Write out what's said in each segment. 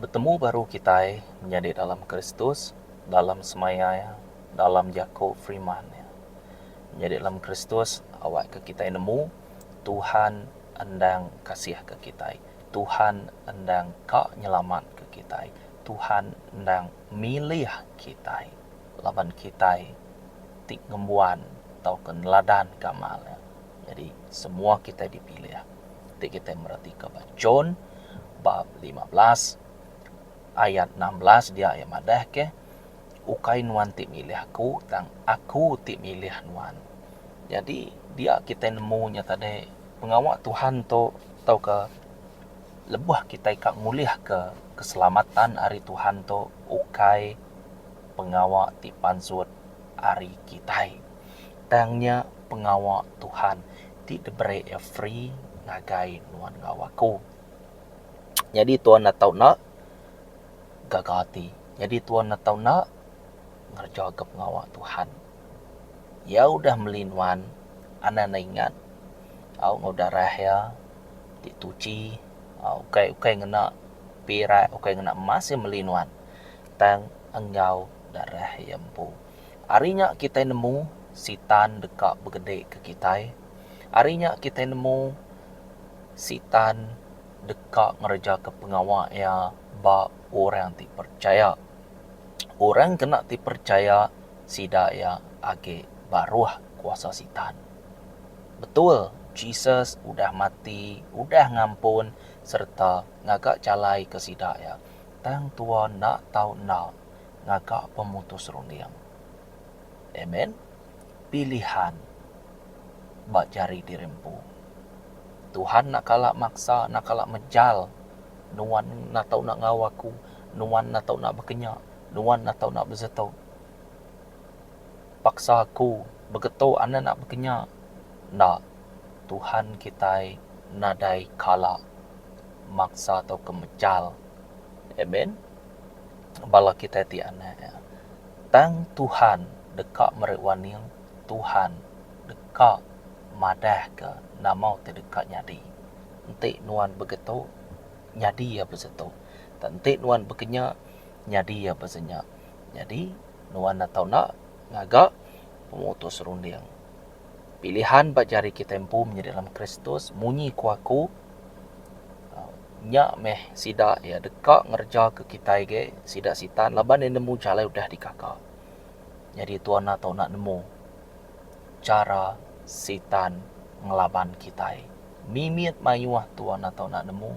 Betemu baru kitai menyadi dalam Kristus, dalam semaya iya, dalam jaku firman iya. Menyadi dalam Kristus awakka kitai nemu Tuhan endang kasihka kitai. Tuhan endang ka nyelamatka kitai. Tuhan endang milih kitai laban kitai ti ngembuan tauka neladan gamal iya. Nyadi semua kitai dipilih ti kitai meratika ba John bab 15 ayat 16 dia iya madah ke ukai nuan ti milih aku tang aku ti milih nuan. Nyadi dia kitai nemu nya tadi pengawa Tuhan tu tauka lebuh kitai ka ngulih ke keselamatan ari Tuhan tu ukai pengawa ti pansut ari kitai. Tang nya pengawa Tuhan ti diberi iya free ngagai nuan enggau aku. Nyadi tuan enda tau enda gaga ati. Nyadi tuan enda tau enda ngereja ke pengawa Tuhan. Iya udah meli nuan anang enda ingat au enggau darah iya ti tuchi au ukai ukai ngena pirak ukai ngena emas iya meli nuan tang enggau darah iya empu. Ari nya kitai nemu Sitan deka begedika kitai. Ari nya kitai nemu Sitan deka ngerejaka pengawa iya ba orang ti perchaya. Orang kena ti perchaya sida iya agi baruh kuasa Sitan. Betul, Jesus udah mati, udah ngampun sereta ngaga jalai ke sida iya. Tang tua enda tau enda ngaga pemutus runding. Amen. Pilihan ba jari diri empu. Tuhan enda kala maksa, enda kala mejal nuan enda tau enda enggau aku, nuan enda tau enda bekenya, nuan enda tau enda besetu. Paksa aku begetu enda enda bekenya. Enda. Tuhan kitai nadai kala maksa tauka mejal. Amen. Bala kitai ti anak iya. Tang Tuhan deka meri warning, Tuhan deka madahka nama ti deka nyadi. Enti nuan begetu, nyadi iya besetu. Tang enti nuan bekenya, nyadi iya besenya. Nyadi, nuan enda tau enda ngaga pemutus runding. Pilihan ba jari kitai empu menyadi dalam Kristus munyi ku aku nya meh sida iya deka ngereja ke kitai ge sida sitan laban iya nemu jalai udah dikaka. Nyadi tuan enda tau enda nemu chara sitan ngelaban kitai. Mimit mayuh tuan enda tau enda nemu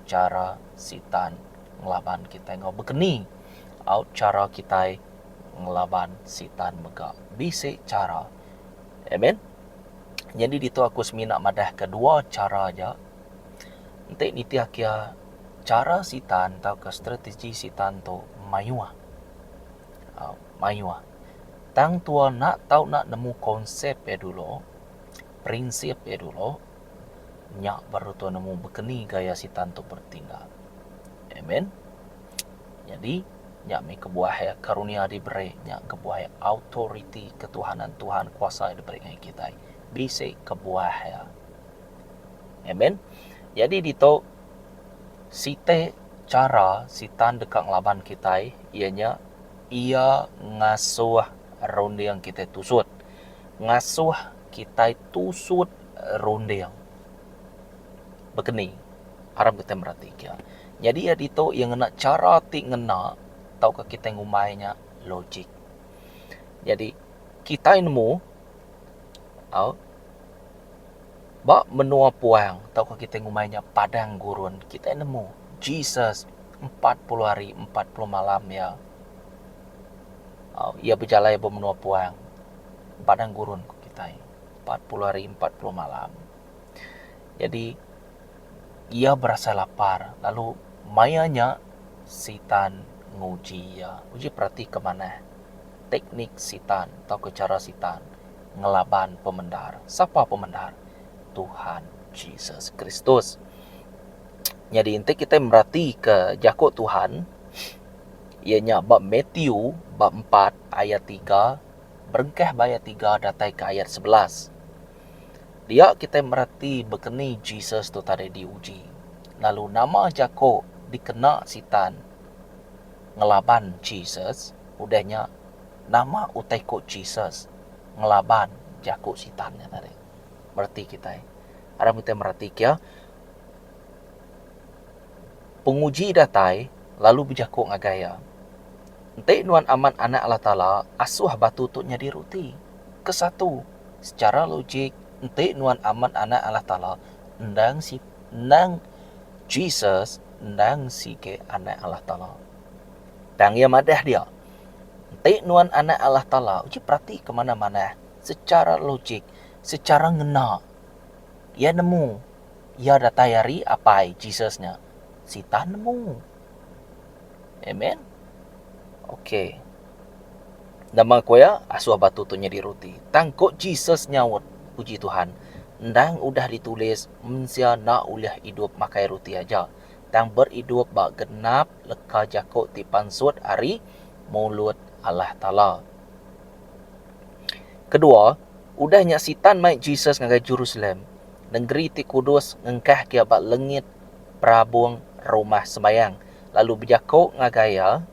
chara sitan ngelaban kitai enggau bekeni au chara kitai ngelaban sitan mega bisi chara. Amen. Nyadi ditu aku semina madahka dua chara aja. Enti nitih kia chara sitan tauka strategi sitan tu mayuh. Au mayuh. Tang tua enda tau enda nemu konsep iya dulu, prinsip iya dulu nya baru tua nemu bekeni gaya sitan tu bertindak. Amen. Nyadi, nya mih kebuah iya karunia diberi, nya kebuah iya autoriti ketuhanan Tuhan kuasa iya diberi ngagai kitai. Bisi kebuah iya. Amen. Nyadi ditu siti chara sitan deka ngelaban kitai iya nya iya ngasuh runding kitai tusut. Ngasuh kitai tusut runding. Bekeni aram kitai meratika. Nyadi iya ditu iya ngena chara ti ngena tauka kitai ngumbai nya logik. Nyadi kitai nemu au ba menua puang tauka kitai ngumbai nya padang gurun kitai nemu Jesus 40 hari 40 malam iya au iya bejalai ba menua puang padang gurun ku kitai 40 hari 40 malam. Nyadi iya berasai lapar lalu maya nya Sitan nguji iya. Uji peratika manah teknik Sitan tauka chara Sitan ngelaban pemendar. Sapa pemendar? Tuhan Jesus Kristus. Nyadi enti kitai meratika jaku Tuhan iya nya ba Matthew ba empat ayat tiga berengkah ba ayat tiga datai ke ayat 11. Dia kitai mereti bekeni Jesus tu tadi diuji lalu nama jako. dikena Sitan ngelaban Jesus, udah nya nama utai ku Jesus ngelaban jaku Sitan nya tadi. Mereti kitai. Aram kitai mereti kia. Penguji datai lalu bejaku ngagai iya, Enti nuan amat Anak Allah Taala, asuh batu tu nyadi ruti. Kesatu, secara logik, enti nuan amat Anak Allah Taala, endang si endang Jesus endang sigi Anak Allah Taala. Tang iya madah dia, Enti nuan Anak Allah Taala, uji peratika manah-manah secara logik, secara ngena. Iya nemu iya datai ari Apai Jesus nya. Sitan nemu. Amen. Okey. Nama ku iya, asuh batu tu nyadi ruti. Tang ku Jesus nyaut, Puji Tuhan, endang udah ditulis mensia enda ulih idup makai ruti aja, tang beridup ba genap leka jaku ti pansut ari mulut Allah Taala. Kedua, udah nya Sitan mai Jesus ngagai Jerusalem, nengeri ti kudus ngengkah iya ba lengit perabung Rumah Sembayang, lalu bejaku ngagai iya,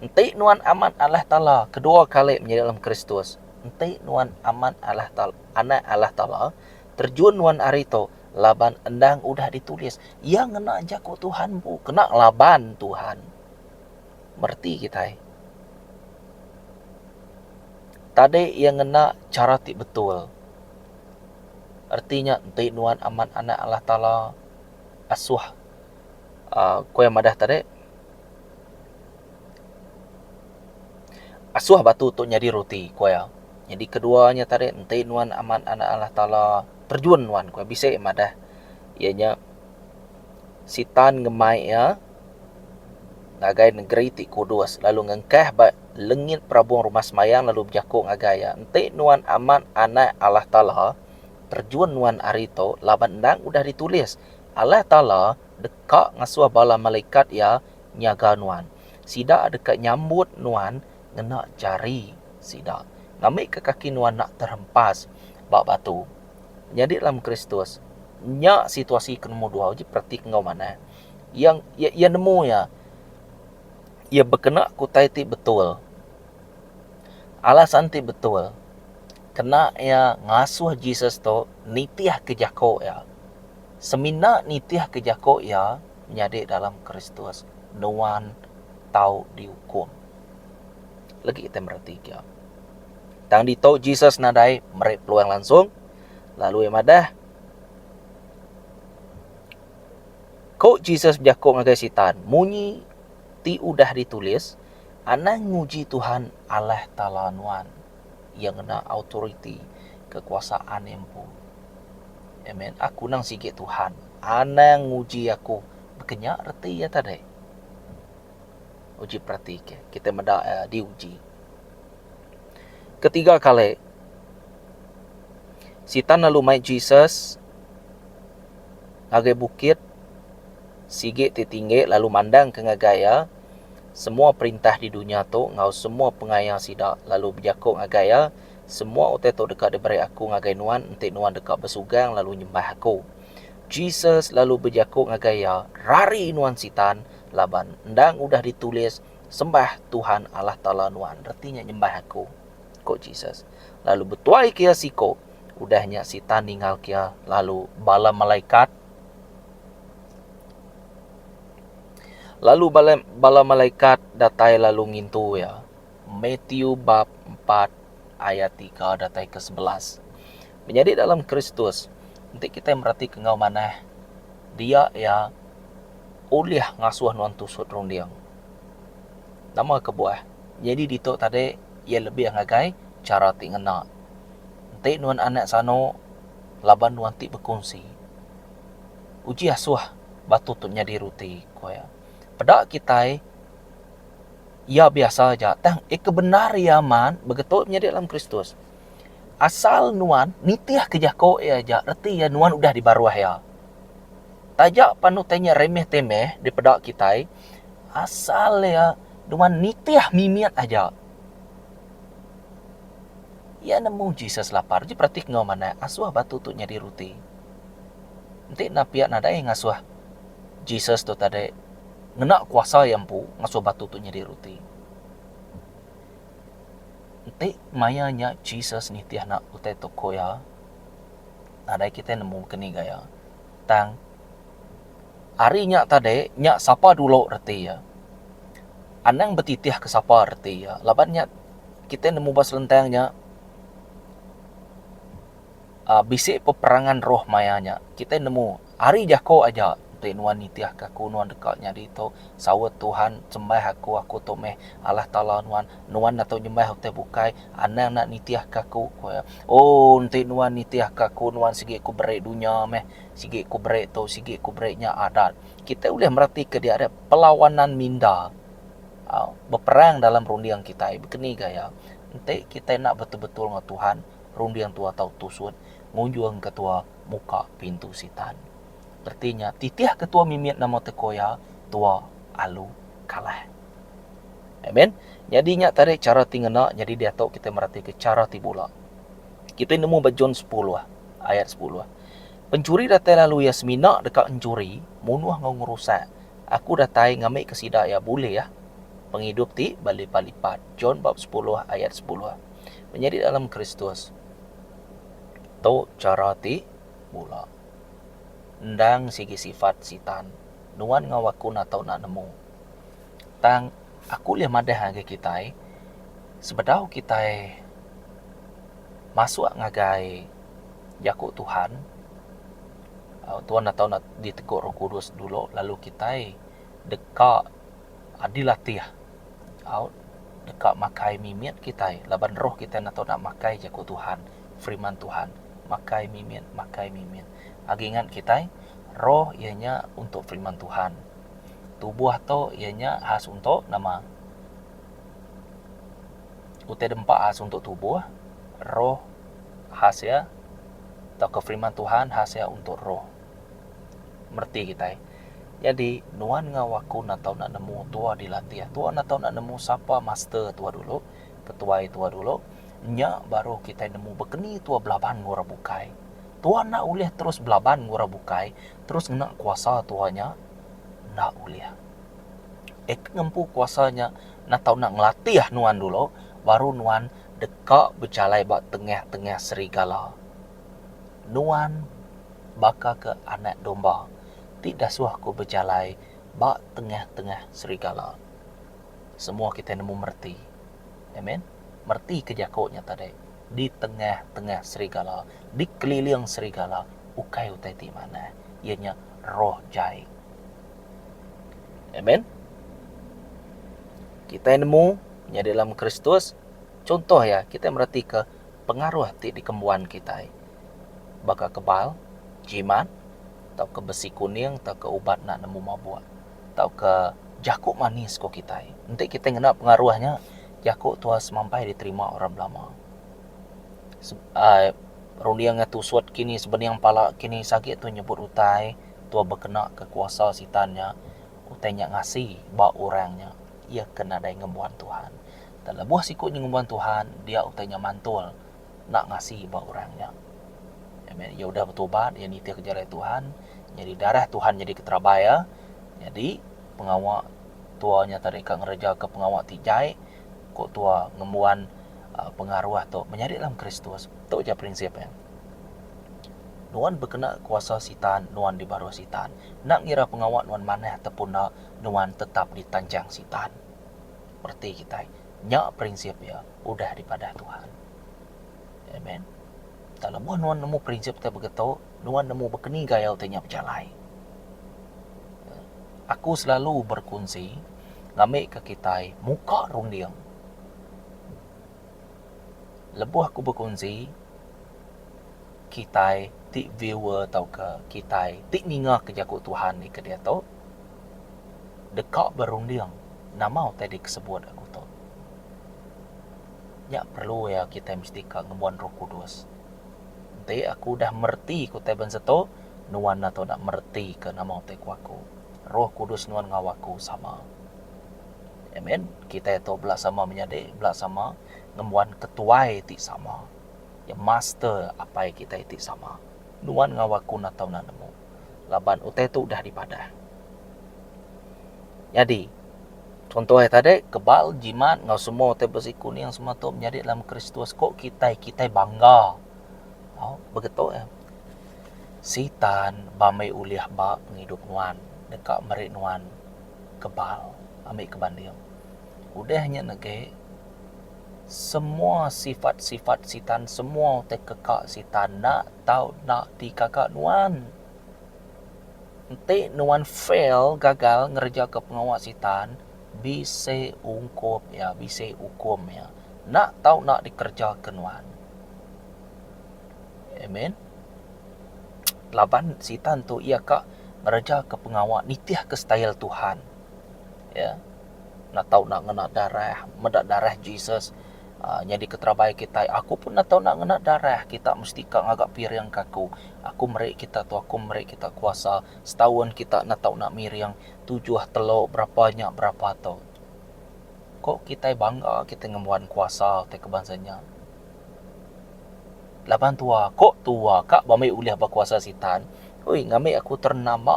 Enti nuan amat Allah Taala, kedua kali menyadi dalam Kristus, enti nuan amat Allah Taala, Anak Allah Taala, terjun nuan ari tu, laban endang udah ditulis. Iya ngena jaku Tuhan empu kena ngelaban Tuhan. Mereti kitai. Tadi iya ngena chara ti betul. Reti nya enti nuan amat anak Allah Taala asuh uhh ku iya madah tadi asuh batu tu nyadi ruti ku iya. Nyadi kedua nya tadi enti nuan amat anak Allah Taala terjun nuan ku iya bisi madah iya nya Sitan ngemai iya ngagai negeri ti kudus lalu ngengkah ba lengit perabung rumah sembahyang lalu bejaku ngagai iya, Enti nuan amat Anak Allah Taala, terjun nuan ari tu laban endang udah ditulis, Allah Taala deka ngasuh bala malaikat Iya nyaga nuan. Sida deka nyambut nuan ngena jari sida, ngambika kaki nuan enda terhempas ba batu. Nyadi dalam Kristus, nya situasi ke nombor dua uji pereti ke enggau manah. Iya iya nemu iya, iya bekena ke utai ti betul. Alasan ti betul kena iya ngasuh Jesus tu nitihka jaku iya. Semina nitihka jaku iya nyadi dalam Kristus nuan tau diukum. Legi kitai mereti ke. Tang ditu Jesus nadai meri peluang langsung lalu iya madah, Ku Jesus bejaku ngagai Sitan, Munyi ti udah ditulis, Anang nguji Tuhan Allah Taala nuan. Iya ngena autoriti kekuasaan iya empu. Amen. Aku nang sigi Tuhan. Anang nguji aku. Baka nya reti iya tadi. Uji perati ke. Kita meda iya diuji. Ketiga kali, Sitan lalu mai Jesus ngagai bukit sigi ti tinggi lalu mandangka ngagai iya semua perintah di dunya tu enggau semua pengaya sida lalu bejaku ngagai iya, Semua utai tu deka diberi aku ngagai nuan enti nuan deka besugang lalu nyembah aku. Jesus lalu bejaku ngagai iya, Rari nuan Sitan, laban endang udah ditulis, Sembah Tuhan Allah Taala nuan, reti nya nyembah aku, ku Jesus. Lalu betuaika iya siku. Udah nya Sitan ninggalka iya lalu bala malaikat lalu bala bala malaikat datai lalu ngintu iya. Matthew bab empat ayat tiga datai ke 11. Menyadi dalam Kristus, enti kitai meratika enggau manah, dia iya ulih ngasuh nuan tusut runding. Nama kebuah? Nyadi ditu tadi iya lebih ngagai chara ti ngena. Enti nuan anak sanu laban nuan ti bekunsi. Uji asuh batu tu nyadi ruti, ku iya. Peda kitai iya biasa aja tang iya ke bendar iya amat begitu nyadi dalam Kristus. Asal nuan nitihka jaku iya aja reti iya nuan udah di baruh iya. Taja pan utai nya remeh temeh dipeda kitai asal iya nuan nitih mimit aja. Iya nemu Jesus lapar. Uji peratika enggau manah asuh batu tu nyadi ruti. Enti enda pia nadai ngasuh Jesus tu tadi. Ngena kuasa iya empu ngasuh batu tu nyadi ruti. Enti maya nya Jesus nitih enda utai tu ku iya, nadai kitai nemu ke ni gaya. Tang ari nya tadi nya sapa dulu reti iya. Anang betitih ke sapa reti iya laban nya kitai nemu ba selentang nya uhh bisi peperangan roh maya nya. Kitai nemu ari jako aja enti nuan nitih ka aku nuan deka nyadi tu saut Tuhan sembah aku aku tu meh Allah Taala nuan nuan enda tau nyembah utai bukai anang enda nitih ka aku ku iya. Oh enti nuan nitih ka aku nuan sigi ku beri dunya meh sigi ku beri tu sigi ku beri nya adat. Kitai ulih mereti ke dia perlawanan minda uhh beperang dalam runding kitai baka ni gaya enti kitai enda betul betul enggau Tuhan runding tua tau tusut ngujung ke tua muka pintu sitan. Reti nya titih ke tua mimit nama teko iya tua alu kalah. Amen. Nyadi nya tadi chara ti ngena nyadi diatu kitai meratika chara ti bula. Kitai nemu ba John sepuluh ayat sepuluh. Penchuri datai lalu iya semina deka enchuri, munuh enggau ngerusak. Aku datai ngambika sida iya bulih pengidup ti belipat-lipat. John bab sepuluh ayat sepuluh. Menyadi dalam Kristus. Tu chara ti bula. Endang sigi sifat sitan. Nuan enggau aku enda tau enda nemu. Tang aku ulih madah ngagai kitai sebedau kitai masuk ngagai jaku Tuhan Tuan enda tau enda ditegur Roh Kudus dulu lalu kitai deka dilatih. Au deka makai mimit kitai laban roh kitai enda tau enda makai jaku Tuhan, firman Tuhan. Makai mimit, makai mimit. Agi ingat kitai, roh iya nya untuk firman Tuhan. Tubuh tu iya nya khas untuk nama? Utai dempa khas untuk tubuh, roh khas iya tauka firman Tuhan khas iya untuk roh. Mereti kitai. Nyadi nuan enggau aku enda tau enda nemu tua dilatih. Tua enda tau enda nemu sapa master tua dulu, ketuai tua dulu. Nya baru kitai nemu bekeni tua belaban enggau orang bukai. Tua enda ulih terus belaban enggau orang bukai, terus ngena kuasa tua nya enda ulih. Eh ke ngempu kuasa nya enda tau enda ngelatih nuan dulu baru nuan deka bejalai ba tengah-tengah serigala. Nuan baka ke anak domba ti dasuh ku bejalai ba tengah-tengah serigala. Semua kitai nemu mereti. Amen. Mereti ke jaku nya tadi. Di tengah-tengah serigala, di keliling serigala ukai utai ti manah iya nya roh jai. Amen. Kitai nemu nyadi dalam Kristus, chuntoh iya kitai meretika pengaruh ti dikembuan kitai baka kebal, jimat tauka besi kuning tauka ubat enda nemu mabuk tauka jaku manis ku kitai. Enti kitai ngena pengaruh nya jaku tuah semampai diterima orang belama. Aaa runding iya tusut kini sebening pala kini sagi tu nyebut utai tuah bekena ke kuasa sitan nya utai nya ngasi ba orang nya iya ke nadai ngembuan Tuhan. Tang lebuh siku nya ngembuan Tuhan, dia utai nya mantul enda ngasi ba orang nya. Amen. Iya udah betubat, iya nitihka jalai Tuhan, nyadi darah Tuhan nyadi keterabai iya. Nyadi pengawa tua nya tadi ka ngerejaka pengawa ti jai, ku tua ngembuan uhh pengaruh tu menyadi dalam Kristus. Tu aja prinsip iya. Nuan bekena kuasa sitan, nuan dibaruh sitan. Enda ngira pengawa nuan manah ataupun enda, nuan tetap ditanchang sitan. Reti kitai, nya prinsip iya udah dipadah Tuhan. Amen. Tang lebuh nuan nemu prinsip ti begitu, nuan nemu bekeni gaya utai nya bejalai. Aku selalu berkunsi ngambika kitai muka runding. Lebuh aku bekunsi, kitai ti viewer tauka kitai ti ningaka jaku Tuhan ke diatu, deka berunding nama utai dikesebut aku tu. Nya perlu iya kitai mesti ka ngembuan Roh Kudus. Enti aku udah mereti ke utai bansa tu, nuan enda tau enda mereti ke nama utai ku aku. Roh Kudus nuan enggau aku sama. Amen. Kitai tu bela sama menyadi, bela sama ngembuan ketuai ti sama. Iya master apai kitai ti sama. Nuan enggau aku enda tau enda nemu. Laban utai tu udah dipadah. Nyadi, chunto iya tadi, kebal, jimat enggau semua utai besi kuning semua tu menyadi dalam Kristus ko kitai, kitai bangga. Au begitu iya. Sitan ba meh ulih ba pengidup nuan deka meri nuan kebal ambi ke banding. Udah nya negi semua sifat-sifat sitan semua utai keka sitan enda tau enda digaga nuan. Enti nuan fail gagal ngereja ke pengawa sitan bisi ungkup iya bisi ukum iya enda tau enda dikereja ke nuan. Amen. Laban sitan tu iya ka ngereja ke pengawa nitih ke stail Tuhan. Ya. Enda tau enda ngena darah meda darah Jesus uhh nyadi ke terabai kitai aku pun enda tau enda ngena darah kita mesti ka ngaga piring ke aku. Aku meri kita tu aku meri kita kuasa setaun kita enda tau enda miring tujuh telo berapa nya berapa tu. Ko kitai bangga kitai ngembuan kuasa ti ke bansa nya. Laban tua ko tua ka ba mih ulih ba kuasa sitan oi ngambi aku ternama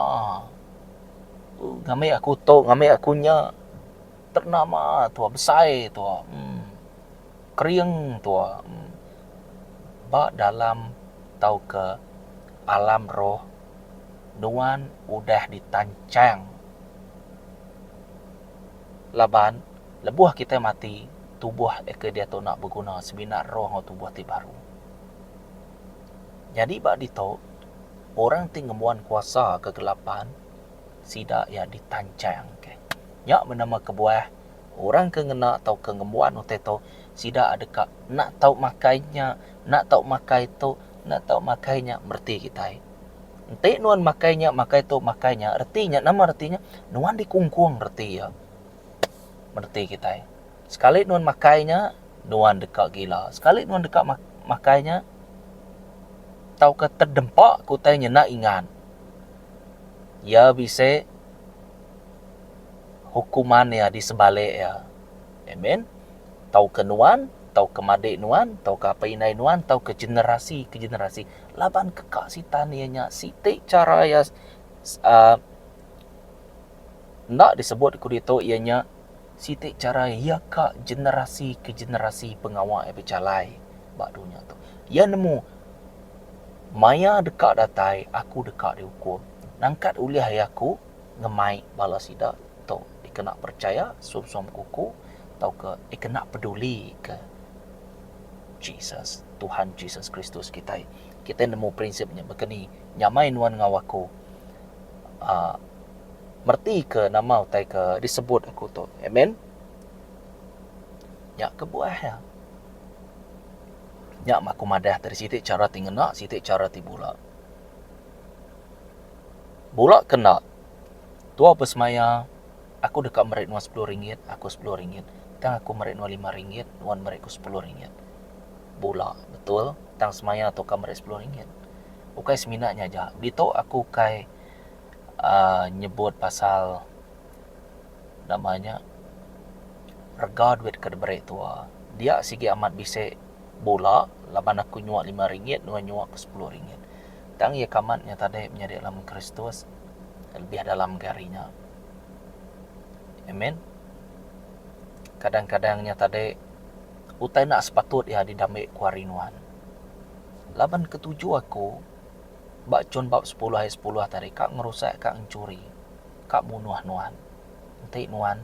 ngambi aku tu ngambi aku nya ternama tua besai tua uhh kering tua uhh ba dalam tauka alam roh nuan udah ditanchang laban lebuh kitai mati tubuh ke diatu enda beguna semina roh enggau tubuh ti baru. Nyadi ba ditu orang ti ngembuan kuasa kegelapan sida iya ditanchang ke. Nya meh nama kebuah orang ke ngena tauka ngembuan utai tu sida deka enda tau makai nya, enda tau makai tu, enda tau makai nya mereti kitai. Enti nuan makai nya makai tu makai nya reti nya nama reti nya nuan dikungkung reti iya. Mereti kitai. Sekali nuan makai nya nuan deka gila. Sekali nuan deka makai nya tauka tedempa ke utai nya enda ingat. Iya bisi hukuman iya di sebalik iya. Amen. Tauka nuan, tauka madik nuan, tauka apai indai nuan, tauka generasi ke generasi. Laban keka sitan iya nya siti chara iya uhh enda disebut ku ditu iya nya siti chara iya ka generasi ke generasi pengawa iya bejalai ba dunya tu. Iya nemu maya deka datai aku deka diukum. Nangkat ulih ari aku ngemai bala sida tu dikena percaya sum-sum kuku tauka dikena peduli ke Jesus, Tuhan Jesus Kristus kitai. Kitai nemu prinsip nya baka ni nyamai nuan enggau aku uhh mereti ke nama utai ke disebut aku tu. Amen. Nya kebuah iya. Nya meh aku madah tadi siti chara ti ngena siti chara ti bula. Bula ke enda tua besemaya aku deka meri nuan sepuluh ringgit aku sepuluh ringgit tang aku meri nuan lima ringgit nuan meri aku sepuluh ringgit. Bula betul tang semaya tu ka meri sepuluh ringgit. Ukai semina nya aja ditu aku ukai uhh nyebut pasal nama nya rega duit ke diberi tua. Dia sigi amat bisi bula laban aku nyua lima ringgit nuan nyua aku sepuluh ringgit. Tang iya ke amat nya tadi menyadi dalam Kristus lebih dalam ga ari nya. Amen. Kadang-kadang nya tadi utai enda sepatut iya didambi ku ari nuan. Laban ke tuju aku ba chun bab sepuluh ayat sepuluh tadi ka ngerusak ka ngenchuri ka munuh nuan. Enti nuan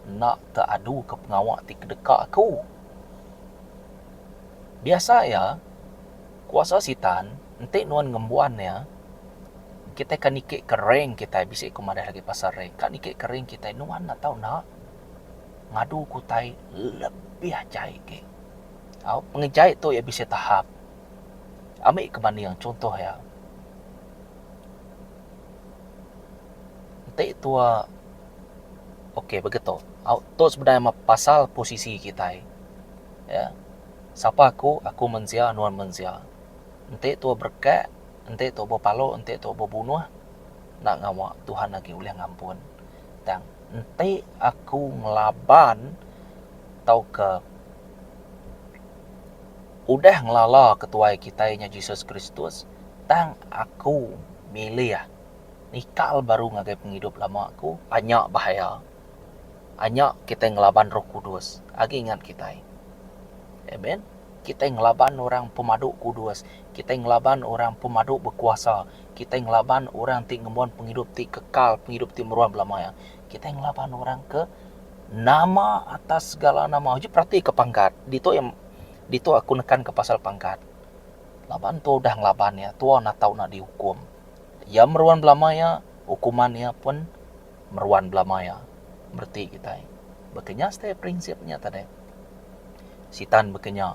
enda teadu ke pengawa ti kedeka aku. Biasa iya. Kuasa sitan enti nuan ngembuan iya kitai ka niki ke rank kitai bisi ku madah lagi pasal rank ka niki ke rank kitai nuan enda tau enda ngadu ke utai lebih jai agi. Au pengejai tu iya bisi tahap ami ke banding chuntoh iya enti tua ok begitu au tu sebenar pasal posisi kitai iya. Sapa aku, aku mensia nuan mensia. Enti tua berekak, enti tua bepalu, enti tua bebunuh, enda ngawa Tuhan agi ulih ngampun. Tang enti aku ngelaban tauka udah ngelala ketuai kitai nya Jesus Kristus tang aku milih. Nikal baru ngagai pengidup lama aku, anya bahaya. Anya kitai ngelaban Roh Kudus. Agi ingat kitai. Amen. Kitai ngelaban orang pemadu kudus. Kitai ngelaban orang pemadu bekuasa. Kitai ngelaban orang ti ngembuan pengidup ti kekal, pengidup ti meruan belama iya. Kitai ngelaban orang ke nama atas segala nama. Uji peratika pangkat. Ditu iya ditu aku nekanka pasal pangkat. Laban tua udah ngelaban iya, tua enda tau enda diukum. Iya meruan belama iya, hukuman iya pun meruan belama iya. Mereti kitai. Baka nya siti prinsip nya tadi. Sitan baka nya.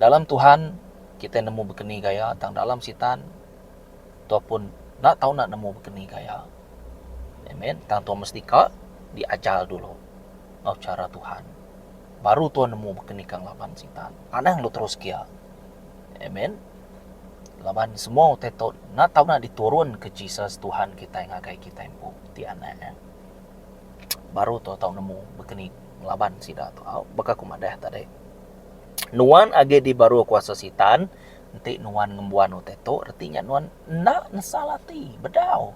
Dalam Tuhan kitai nemu baka ni gaya tang dalam sitan tua pun enda tau enda nemu baka ni gaya. Amen. Tang tua mesti ka diajar dulu enggau chara Tuhan. Baru tua nemu baka ni ka ngelaban sitan. Anang lu terus kia. Amen. Laban semua utai tu enda tau enda diturun ke Jesus Tuhan kitai ngagai kitai empu ti anak iya. Baru tu tau nemu baka ni ngelaban sida tu. Au baka ku madah tadi. Nuan agi di baruh kuasa sitan enti nuan ngembuan utai tu reti nya nuan enda nesal ati bedau.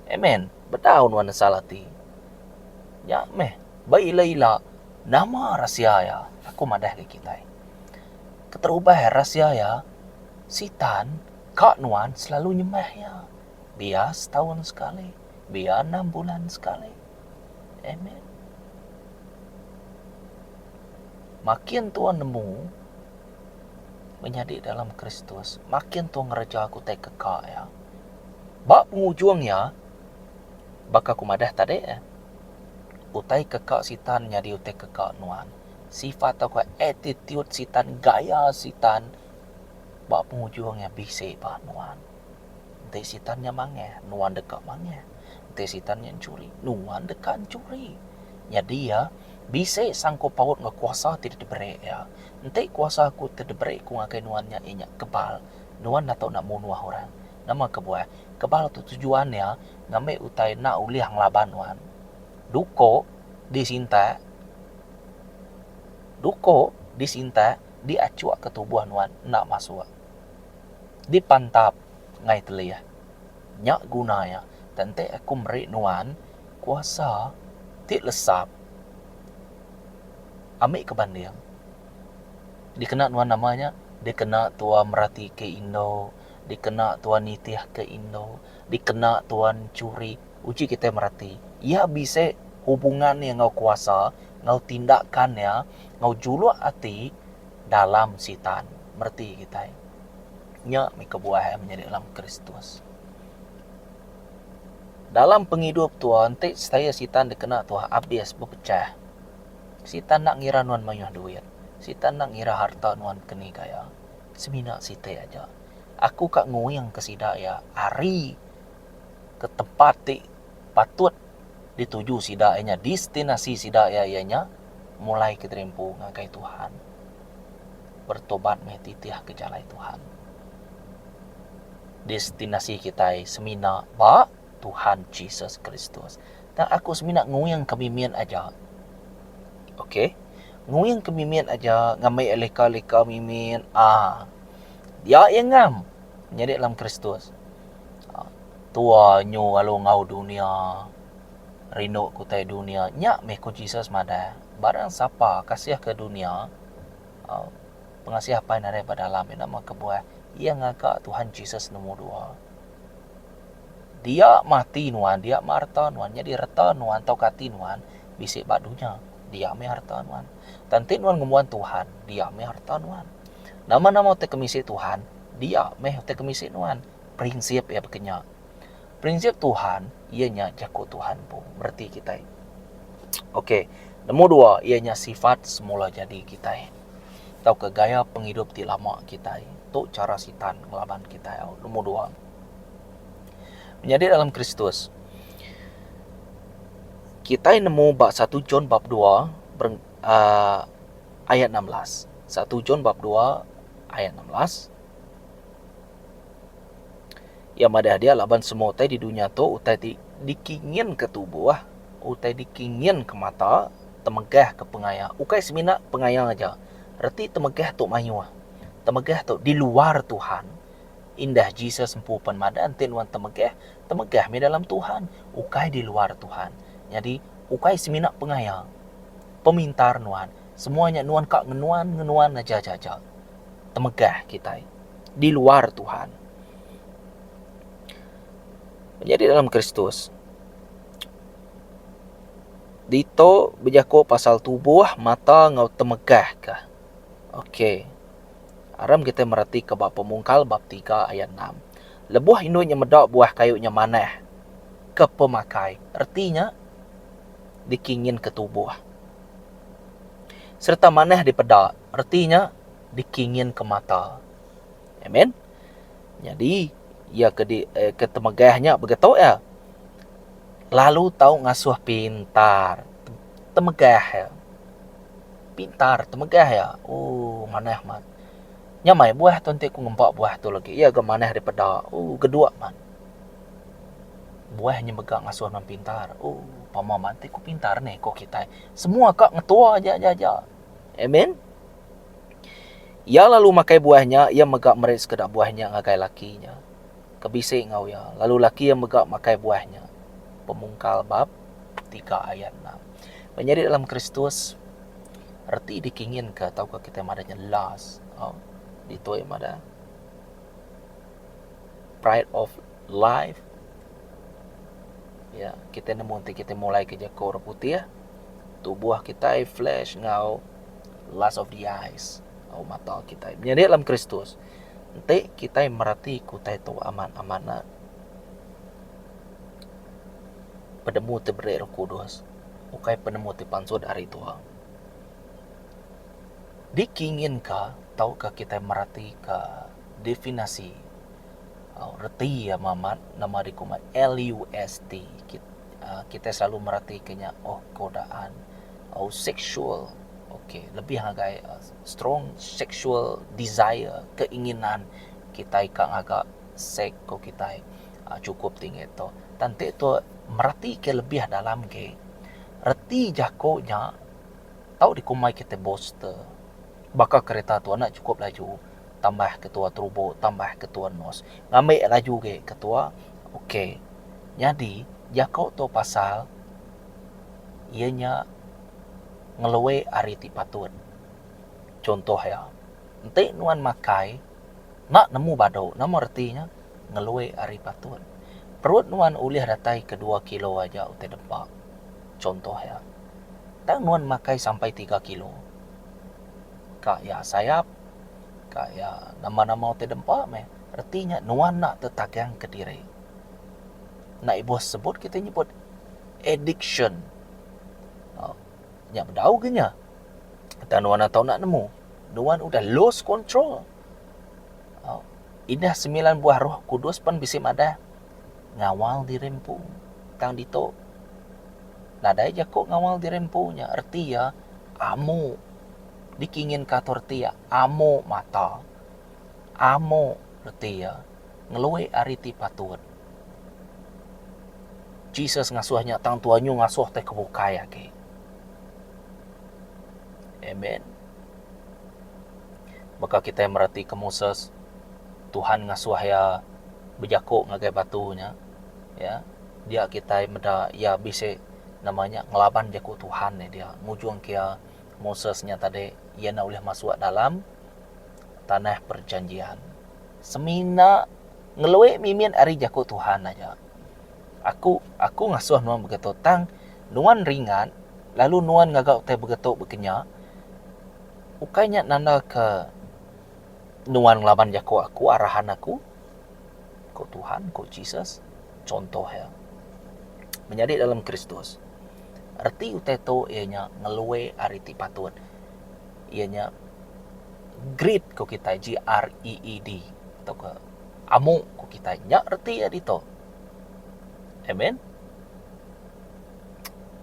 Amen. Bedau nuan nesal ati. Nya meh ba ila-ila nama rahsia iya aku madah ngagai kitai. Keterubah rahsia iya, Sitan ka nuan selalu nyembah iya. Biar setaun sekali, biar enam bulan sekali. Amen. Makin tua nemu menyadi dalam Kristus, makin tua ngereja ku utai keka iya. Ba pengujung iya, baka ku madah tadi, utai keka Sitan nyadi utai keka nuan. Sifat tauka attitude sitan, gaya sitan ba pengujung iya bisi ba nuan. Enti sitan nya mangah, nuan deka mangah. Enti sitan nya enchuri, nuan deka enchuri. Nyadi iya, bisi sangkup paut enggau kuasa ti diberi iya. Enti kuasa aku ti diberi ku ngagai nuan nya iya nya kebal, nuan enda tau enda munuh orang. Nama kebuah? Kebal tu tujuan iya ngambi utai enda ulih ngelaban nuan. Duko disintak. Duko disintak diachukka tubuh nuan enda masuk. Dipantap ngai telih. Nya guna iya. Tang enti aku meri nuan kuasa ti lesap ami ke banding. Dikena nuan nama nya? Dikena tua meratika indu, dikena tua nitihka indu, dikena tua enchuri. Uji kitai mereti, iya bisi hubungan iya enggau kuasa, enggau tindakan iya, enggau juluk ati dalam Sitan. Mereti kitai. Nya mih kebuah iya menyadi dalam Kristus. Dalam pengidup tua enti saya Sitan dikena tua abis bepechah. Sitan enda ngira nuan mayuh duit. Sitan enda ngira harta nuan keni gaya. Semina siti aja. Aku ka nguing ke sida iya ari ke tempat ti patut dituju sida iya nya destinasi sida iya iya nya mulai ke diri empu ngagai Tuhan. Bertobat meh titih ke jalai Tuhan. Destinasi kitai semina ba Tuhan Jesus Kristus. Tang aku semina nguing ke mimit aja. Okay. Nguing ke mimit aja ngambi leka-leka mimit aaa. Dia iya ngam nyadi dalam Kristus. Tua nyu lalu enggau dunia rindu ke utai dunia nya meh ku Jesus madah barang sapa kasih ke dunia uhh pengasih apai nadai ba dalam iya nama kebuah iya ngaga Tuhan Jesus nombor dua. Dia meh ati nuan dia meh reta nuan nyadi reta nuan tauka ati nuan bisi ba dunya dia meh reta nuan. Tang enti nuan ngembuan Tuhan dia meh reta nuan. Nama nama utai ke misi Tuhan dia meh utai ke misi nuan. Prinsip iya baka nya. Prinsip Tuhan iya nya jaku Tuhan empu mereti kitai. Ok nombor dua iya nya sifat semula jadi kitai tauka gaya pengidup ti lama kitai. Tu chara sitan ngelaban kitai au. Nombor dua. Menyadi dalam Kristus kitai nemu ba satu John bab dua uhh ayat 16. Satu John bab dua ayat 16. Iya madah dia laban semua utai di dunya tu utai ti dikinginka tubuh, utai dikinginka mata, temegahka pengaya. Ukai semina pengaya aja. Reti temegah tu mayuh. Temegah tu di luar Tuhan. Indah Jesus empu pen madah enti nuan temegah, temegah mih dalam Tuhan, ukai di luar Tuhan. Nyadi ukai semina pengaya, pemintar nuan, semua nya nuan ka ngenuan ngenuan aja aja aja. Temegah kitai di luar Tuhan. Menyadi dalam Kristus. Ditu bejaku pasal tubuh, mata enggau temegah ka. Ok. Aram kitai meratika ba Pemungkal bab tiga ayat enam. Lebuh indu nya meda buah kayu nya manah ke pemakai, reti nya dikinginka tubuh. Sereta manah dipeda, reti nya dikinginka mata. Amen. Nyadi iya ke di ke temegah nya begitu iya. Lalu tau ngasuh pintar temegah iya. Pintar temegah iya ooh manah mat. Nya mai buah tu enti ku ngempa buah tu lagi iya ga manah dipeda ooh geduk mat. Buah nya mega ngasuh nuan pintar ooh pama mat enti ku pintar nih ku kitai. Semua ka ngetua aja aja aja. Amen. Iya lalu makai buah nya, iya mega meri sekeda buah nya ngagai laki nya ke bisi enggau iya, lalu laki iya mega makai buah nya. Pemungkal bab tiga ayat enam. Menyadi dalam Kristus, reti dikinginka tauka kitai madah nya lust, au ditu iya madah pride of life. Ya, kitai nemu enti kitai mulai ke jaku orang putih, tubuh kitai flesh enggau lust of the eyes, au mata kitai. Menyadi dalam Kristus, Enti kitai mereti ke utai tu amat-amat ne penemu ti beri Roh Kudus ukai penemu ti pansut ari tuha. Dikinginka tauka kitai meratika definasi reti iya amat nama dikumbai LUST kitai selalu meratika nya oh godaan oh seksual. Ok lebih ngagai strong sexual desire keinginan kitai ka ngaga sek ko kitai uhh chukup tinggi tu. Tang enti tu mereti ke lebih dalam agi reti jaku nya tau dikumbai kitai booster baka kereta tu enda chukup laju tambah ketua turbo tambah ketua nos ngambi laju agi ketua ok nyadi jaku tu pasal iya nya ngelui ari ti patut. Chunto iya, enti nuan makai enda nemu badu nama reti nya ngelui ari patut. Perut nuan ulih datai ke dua kilo aja utai dempa. Chunto iya, tang nuan makai sampai tiga kilo. Ka iya sayap, ka iya nama-nama utai dempa meh. Reti nya nuan enda tetagang kediri. Enda ibuh sebut kitai nyebut addiction. Nya bedau ke nya. Tang nuan atau enda nemu. Nuan udah lost control. Indah semilan buah roh kudus pen bisi madah ngawal diri empu. Tang ditu nadai jaku ngawal diri empu nya reti iya amu dikinginka tu reti iya amu mata. Amu reti iya ngelui ari ti patut. Jesus ngasuh nya tang tuan nyu ngasuh tai ke bukai agi. Amen. Baka kitai meratika Moses, Tuhan ngasuh iya bejaku ngagai batu nya. Ya, dia kitai meda iya bisi nama nya ngelaban jaku Tuhan nya dia. Ngujung ke iya Moses nya tadi iya enda ulih masuk dalam tanah perjanjian. Semina ngelui mimit ari jaku Tuhan aja. Aku aku ngasuh nuan begitu tang nuan ringat lalu nuan ngaga utai begitu bekenya ukai nya nanda ke nuan ngelaban jaku aku arahan aku ku Tuhan ku Jesus chuntoh iya. Menyadi dalam Kristus reti utai tu iya nya ngelui ari ti patut iya nya greed ku kitai G R E E D tauka amu ku kitai nya reti iya ditu. Amen.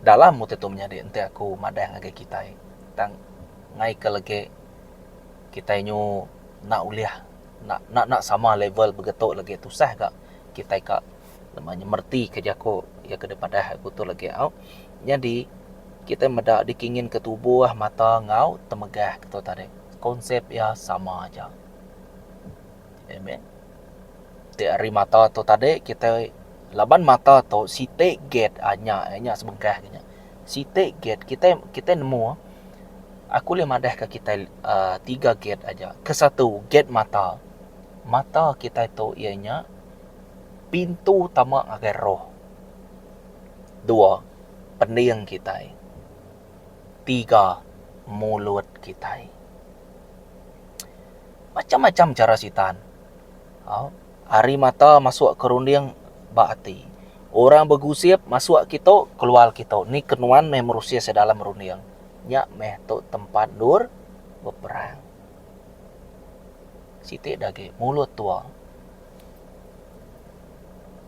Dalam utai tu menyadi enti aku madah ngagai kitai tang ngai ke legi kitai nyu enda ulih enda enda sama level begitu legi tusah ga kitai ka nama nya mereti ke jaku iya ke dipadah aku tu legi au. Nyadi kitai meda dikingin ke tubuh mata enggau temegah ke tu tadi konsep iya sama aja. Amen. Ti ari mata tu tadi kitai laban mata tu siti gate aaa nya nya sebengkah nya. Siti gate kitai kitai nemu aku ulih madah ka kitai aaa tiga gate aja. Kesatu gate mata. Mata kitai tu iya nya pintu tama ngagai roh. Dua pending kitai. Tiga mulut kitai. Macam-macam chara sitan. Au ari mata masuk ke runding ba ati. Orang begusip masuk kitu keluar kitu ni ke nuan meh merusis dalam runding. Nya meh tu tempat endur beperang. Siti da agi mulut tua.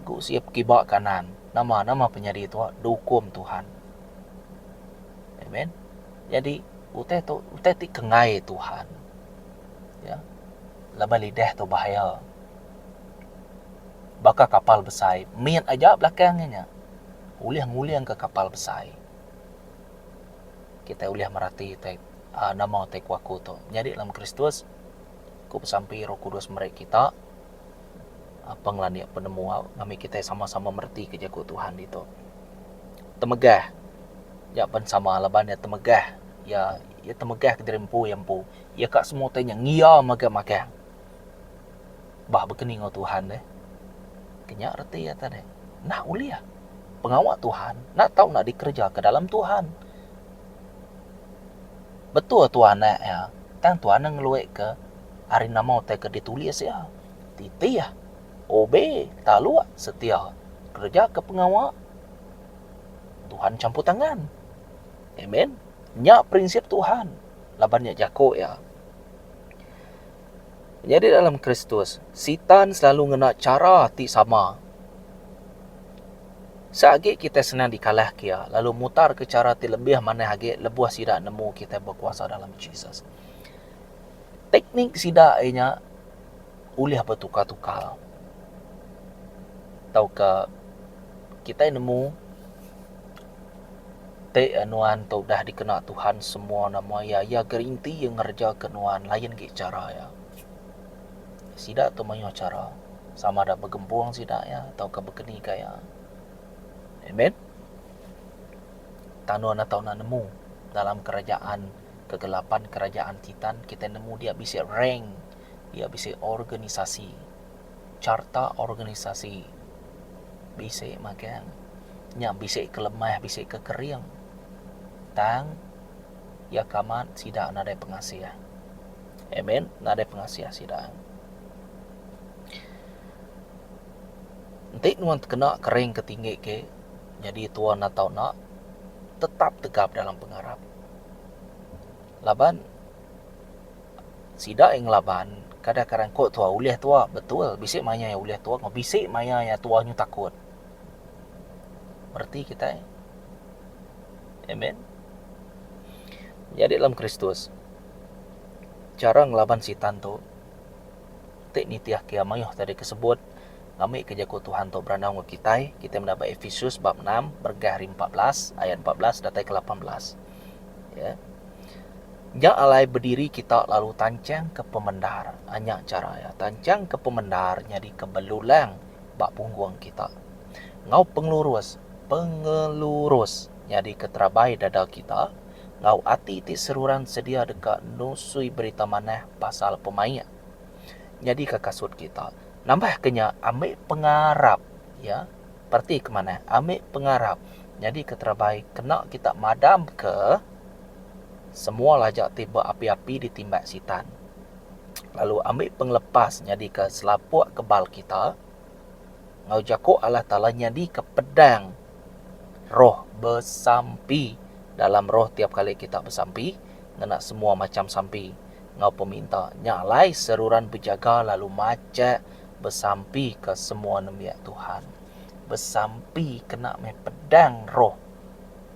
Gusip kiba kanan nama nama penyadi tua diukum Tuhan. Amen. Jadi utai tu utai ti kenggai Tuhan. Ya. Laban lidah tu bahaya. Baka kapal besai, mit aja belakang iya nya. Ulih ngulingka kapal besai. Kitai ulih merati tai aaa nama utai ku aku tu. Nyadi dalam Kristus, ku besampi Roh Kudus meri kita pengelandik penemu au ngambi kitai sama-sama meretika jaku Tuhan ditu. Temegah nya pen sama laban iya temegah iya iya temegah kediri empu iya empu. Iya ka semua utai nya ngia mega magang. Bah bekeni enggau Tuhan deh. Ke nya reti iya tadi. Enda ulih. Pengawa Tuhan enda tau enda dikereja ke dalam Tuhan. Betul Tuhan anak iya tang Tuhan ne ngelui ke ari nama utai ke ditulis iya. Titih, obey, taluk, setia. Kereja ke pengawa Tuhan campur tangan. Amen. Nya prinsip Tuhan laban nya jaku iya. Nyadi dalam Kristus, Sitan selalu ngena chara ti sama. Seagi kitai senang dikalahka iya lalu mutarka chara ti lebih manah agi lebuh sida nemu kitai bekuasa dalam Jesus. Teknik sida iya nya ulih betukar-tukar tauka kitai nemu Ti nuan tu udah dikena Tuhan semua nama iya, iya gerinti iya ngereja ke nuan lain agi chara iya. Sida tu mayuh chara sama da begempung sida iya tauka bekeni gaya. Amen. Tang nuan atau enda nemu dalam kerajaan kegelapan kerajaan sitan kitai nemu dia bisi rank, dia bisi organisasi. Charta organisasi bisi magang nya bisi ke lemah bisi ke kering tang iya ke amat sida nadai pengasih. Amen nadai pengasih sida. Enti nuan tekena kering ke tinggi ke nyadi tuan atau enda tetap tegap dalam pengarap laban. Sida iya ngelaban kadang kadang ko tua ulih tua betul bisi maya iya ulih tua enggau bisi maya iya tua nyu takut. Reti kitai. Amen. Nyadi dalam Kristus chara ngelaban sitan tu ti nitih ke mayuh tadi ke sebut ngambi ke jaku Tuhan tu berandau enggau kitai, kitai meda ba Efesus bab enam berengkah ari 14 ayat 14 datai ke 18. Ya. Nya alai bediri kita lalu tanchangka pemendar. Nya chara iya. Tanchangka pemendar nyadika belulang ba punggung kita. Enggau pengelurus, pengelurus nyadika terabai dada kita, enggau ati ti seruran sedia deka nusui berita manah pasal pemaik nyadika kasut kita. Nambahka nya, ambi pengarap, ya. Parti ke manah, ambi pengarap nyadika terabai kena kita madamka. Semua laja ti beapi-api ditimbak Sitan, lalu ambi pengelepas nyadika selapuk kebal kita, enggau jaku Allah Taala nyadika pedang roh besampi dalam roh tiap kali kita besampi ngena semua macham sampi enggau peminta. Nya alai seruran bejaga lalu machak besampi ke semua nembiak Tuhan. Besampi kena meh pedang roh.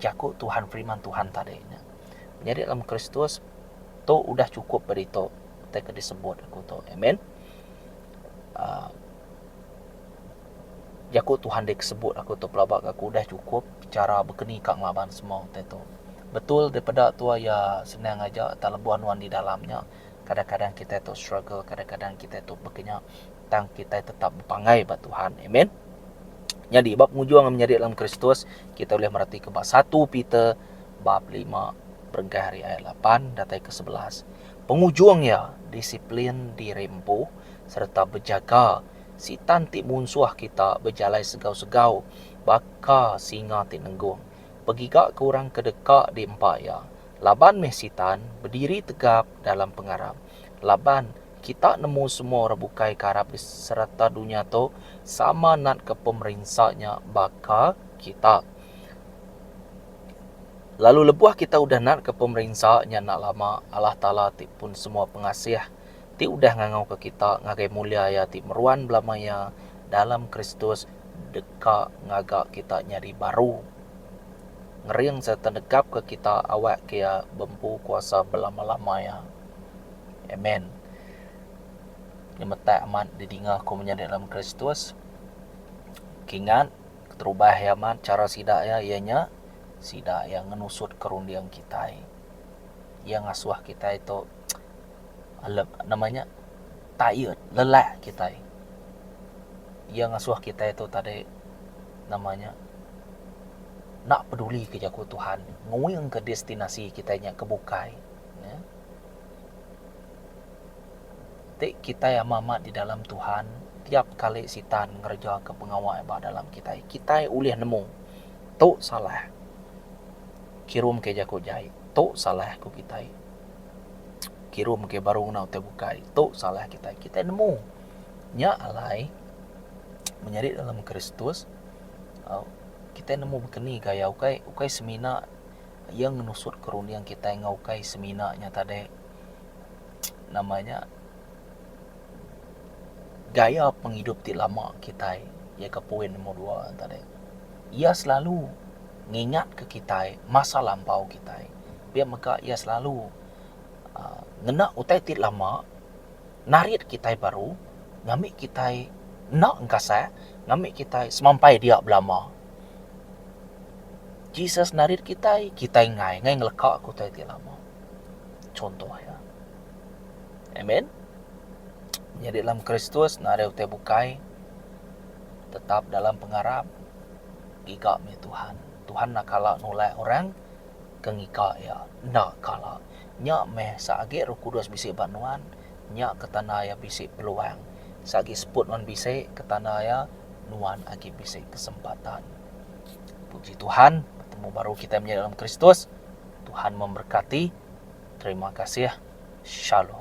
Jaku Tuhan firman Tuhan tadi nya. Menyadi dalam Kristus tu udah chukup ba ditu utai ke disebut aku tu. Amen. uhh Jaku Tuhan disebut aku tu pelaba aku udah chukup chara bekeni ka ngelaban semua utai tu. Betul daripada tua iya senang aja tang lebuh nuan di dalam nya kadang-kadang kitai tu struggle kadang-kadang kitai tu baka nya. Tang kitai tetap bepanggai ba Tuhan. Amen. Nyadi ba pengujung menyadi dalam Kristus, kita ulih meratika ba satu Peter bab lima berengkah ari ayat lapan datai ke 11. Pengujung iya, disiplin diri empu sereta bejaga sitan ti munsuh kita bejalai segau-segau baka singa ti nenggung. Begiga ke orang ke deka diempa iya. Laban meh sitan bediri tegap dalam pengarap. Laban Kita nemu semua orang bukai ke arap di serata dunya tu sama natka pemerinsa nya baka kita. Lalu lebuh kita udah natka pemerinsa nya enda lama, Allah Taala ti pun semua pengasih, ti udah ngangauka kita ngagai mulia Iya ti meruan belama iya dalam Kristus deka ngaga kita nyadi baru, ngering sereta negapka kita awakka Iya bempu kuasa belama-lama iya. Amen. Nyemetak amat didinga aku menyadi dalam Kristus. Kingat keterubah iya amat chara sida iya iya nya sida iya ngenusut ke runding kitai. Iya ngasuh kitai tu alep nama nya tired lelak kitai. Iya ngasuh kitai tu tadi nama nya enda peduli ke jaku Tuhan nguing ke destinasi kitai nya ke bukai. Ti kitai amat amat di dalam Tuhan, tiap kali sitan ngereja ke pengawa ba dalam kitai, kitai ulih nemu tu salah. Kirum ke jaku jai, tu salah ku kitai. Kirum ke baru ngena utai bukai, tu salah kitai. Kitai nemu. Nya alai menyadi dalam Kristus au kitai nemu bekeni gaya ukai ukai semina Iya ngenusutka runding kitai enggau ukai semina nya tadi nama nya gaya pengidup ti lama kitai iya ke poin nombor dua tadi. Iya selalu ngingatka kitai masa lampau kitai. Pia mega iya selalu aaa ngena utai ti lama narit kitai baru ngambi kitai enda engkasak ngambi kitai semampai dia belama. Jesus narit kitai, kitai enggai, enggai ngeleka ke utai ti lama. Chunto iya. Amen. Nyadi dalam Kristus nadai utai bukai tetap dalam pengarap giga mih Tuhan. Tuhan enda kala nulak orang ke ngiga iya. Enda kala. Nya meh seagi Roh Kudus bisi ba nuan, nya ke tanda iya bisi peluang. Seagi seput nuan bisi ke tanda iya nuan agi bisi kesempatan. Puji Tuhan, betemu baru kitai menyadi dalam Kristus. Tuhan memberkati. Terima kasih. Shalom.